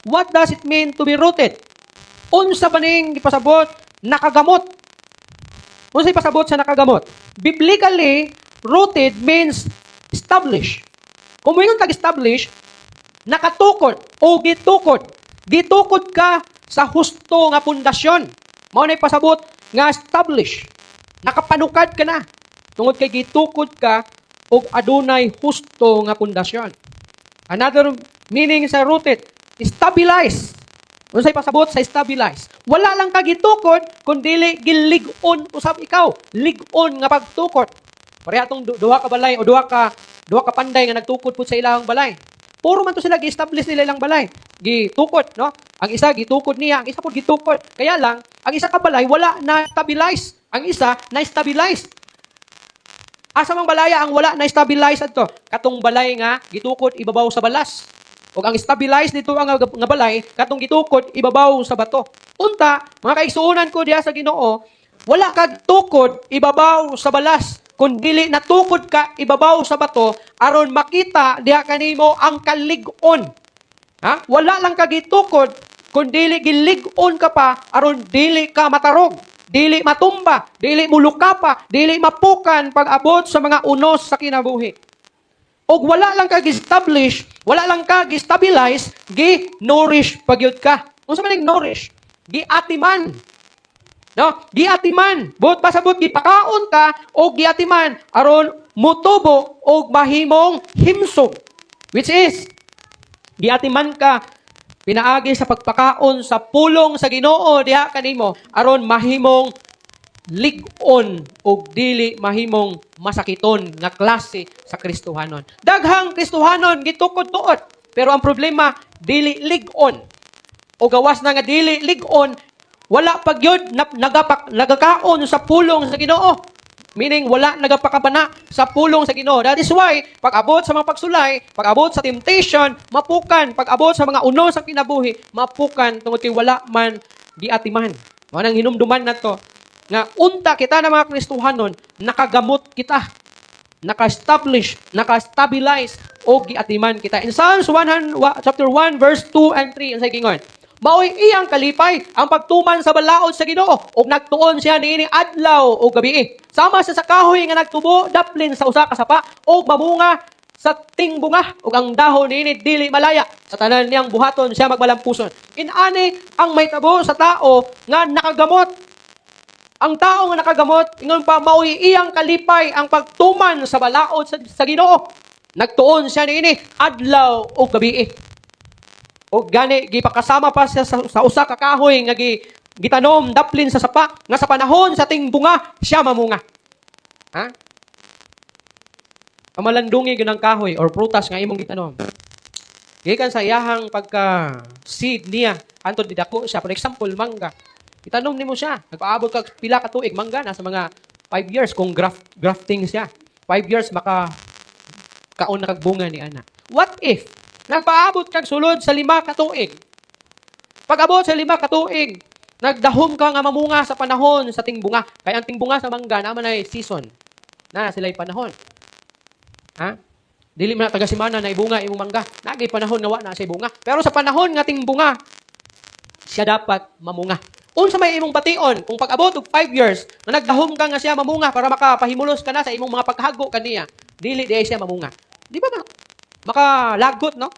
What does it mean to be rooted? Unsa ba ning gipasabot nakagamot? Unsa ipasabot sa nakagamot? Biblically, rooted means establish. Kung moingon kag establish, nakatukod o gitukod. Gitukod ka sa husto nga pundasyon. Mao na pasabot nga establish. Nakapanukad ka na. Tungod kay gitukod ka og adunay husto nga pundasyon. Another meaning sa rooted, stabilize. Unsay pasabot sa stabilize? Wala lang ka gitukod kun dili gilig-on usab ikaw. Lig-on nga pagtukod. Pareha tong duha ka balay o duha ka panday nga nagtukod pud sa ilang balay. Puro man to sila gi-establish nila ilang balay. Gitukod, no? Ang isa gitukod niya, ang isa pud gitukod. Kaya lang, ang isa ka balay wala na stabilize. Ang isa na stabilize. Asa mang balaya ang wala na stabilize adto? Katong balay nga gitukod ibabaw sa balas. Ug ang stabilize nito ang nga balay katong gitukod ibabaw sa bato. Unta, mga kaigsuonan ko diha sa Ginoo, wala kag tukod ibabaw sa balas, kun dili natukod ka ibabaw sa bato aron makita diha kanimo ang kalig-on. Ha? Wala lang ka gitukod kun dili gilig-on ka pa aron dili ka matarog, dili matumba, dili muluka pa, dili mapukan pag-abot sa mga unos sa kinabuhi. Og wala lang ka gi-establish, wala lang ka gi-stabilize, gi-nourish pagyud ka. Unsa man nourish? Giatiman. No? Giatiman. Buot pasabot gipakaon ka og giatiman aron mutubo og mahimong himsog. Which is giatiman ka pinaagi sa pagpakaon sa pulong sa Ginoo diha kanimo aron mahimong lig-on og dili mahimong masakiton nga klase sa Kristohanon. Daghang Kristohanon gitukod tuod, pero ang problema dili lig-on. O gawas na nga dili lig-on, wala pa gyud nagakaon sa pulong sa Ginoo. Meaning, wala nagapakabana sa pulong sa Ginoo. That is why, pag-abot sa mga pagsulay, pag-abot sa temptation, mapukan. Pag-abot sa mga unos sa kinabuhi, mapukan tungod kay wala man giatiman. Mao nang hinumduman nato nga unta kita na mga Kristohanon, nakagamot kita, naka-establish, naka-stabilize o giatiman kita. In Psalms 100, chapter 1 verse 2 and 3, unsay gingon? Maoy iyang kalipay ang pagtuman sa balaod sa Ginoo ug nagtuon siya niini adlaw ug gabi. Sama siya sa kahoy nga nagtubo daplin sa usa ka sapa ug mamunga sa tingbunga ug ang dahon niini dili malaya. Sa tanan niyang buhaton siya magmalampuson. Inani ang mahitabo sa tao nga nakagamot. Ang tao nga nakagamot, ingon pa, maoy iyang kalipay ang pagtuman sa balaod sa Ginoo. Nagtuon siya niini adlaw ug gabi. O gani gipakasama pa siya sa usa ka kahoy nga gitanom daplin sa sapa nga sa panahon sa tingbunga siya mamunga. Ha? Pamalandungi gyud ang kahoy or prutas nga imong gitanom. Gikan sa iyahang pagka seed niya hantod didako siya. For example, mangga. Itanom nimo siya. Nagpaabot ka pila ka tuig, mangga nasa mga 5 years kung grafting siya. 5 years maka kaon na kag bunga ni ana. What if nagpaabot kag sulod sa 5 ka tuig? Pag-abot sa 5 ka tuig, nagdahom ka nga mamunga sa panahon sa tingbunga. Kaya ang tingbunga sa mangga naman ay season. Na sila'y panahon. Ha? Dili man na taga semana na ibunga imong mangga. Nagay panahon nga wa na siya bunga. Pero sa panahon nga tingbunga, siya dapat mamunga. Unsa may imong bation kung pag-abot og 5 years nga nagdahom ka nga siya mamunga para makapahimulos ka na sa imong mga paghago kaniya, dili di ay siya mamunga? Di ba makalagot, no?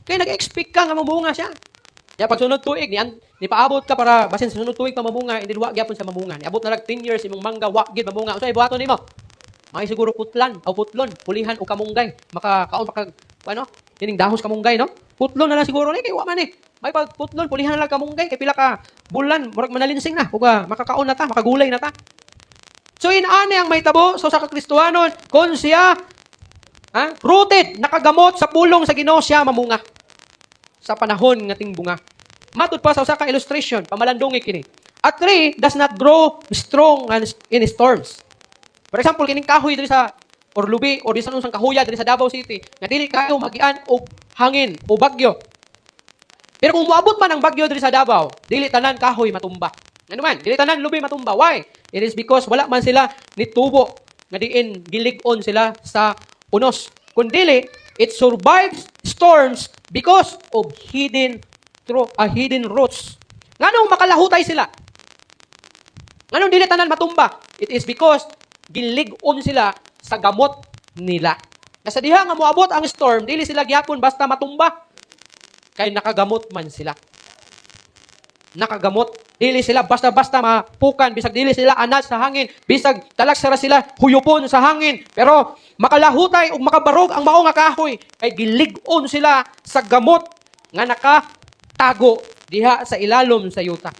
Kaya nag-expect ka nga mamunga siya. Ya pag sunod tuig ni paabot ka para basin sa sunod tuig pa mamunga, hindi wa gyapon sa mamunga. Niabot na lag 10 years imong mangga, wa gid mamunga. Unsa ibuhaton nimo? May siguro putlan o putlon, pulihan o kamunggay. Makakaon pa kag ano? Kining dahos kamunggay, no? Putlon na lang siguro ni kay wa man eh. May pag putlon, pulihan na lang kamunggay kay pila ka bulan, murag manalinsing na, ug makakaon na ta, makagulay na ta. So inani ang mahitabo sa usa ka Kristohanon kung siya, ha, rooted, nakagamot sa pulong sa Ginoo, siya mamunga sa panahon nga tingbunga. Matud pa sa usa ka illustration, pamalandungi kini. A tree does not grow strong in storms. For example, kining kahoy diri sa or lubi or bisan unsang kahuya diri sa Davao City nga dili kayo magian og hangin o bagyo. Pero kung moabot man ang bagyo diri sa Davao, dili tanan kahoy matumba. Ano man, dili tanan lubi matumba. Why? It is because wala man sila nitubo nga diin gilig-on sila sa unos. Kun dili, it survives storms because of hidden Through a hidden roots. Nganong makalahutay sila? Nganong dili tanan matumba? It is because gilig-on sila sa gamot nila. Na sa diha nga moabot ang storm, dili sila gyapon basta matumba. Kay nakagamot man sila. Nakagamot. Dili sila basta-basta mapukan, bisag dili sila anad sa hangin, bisag talaksa ra sila huyupon sa hangin, pero makalahutay ug makabarog ang mao nga kahoy kay gilig-on sila sa gamot nga nakatago diha sa ilalom sa yuta.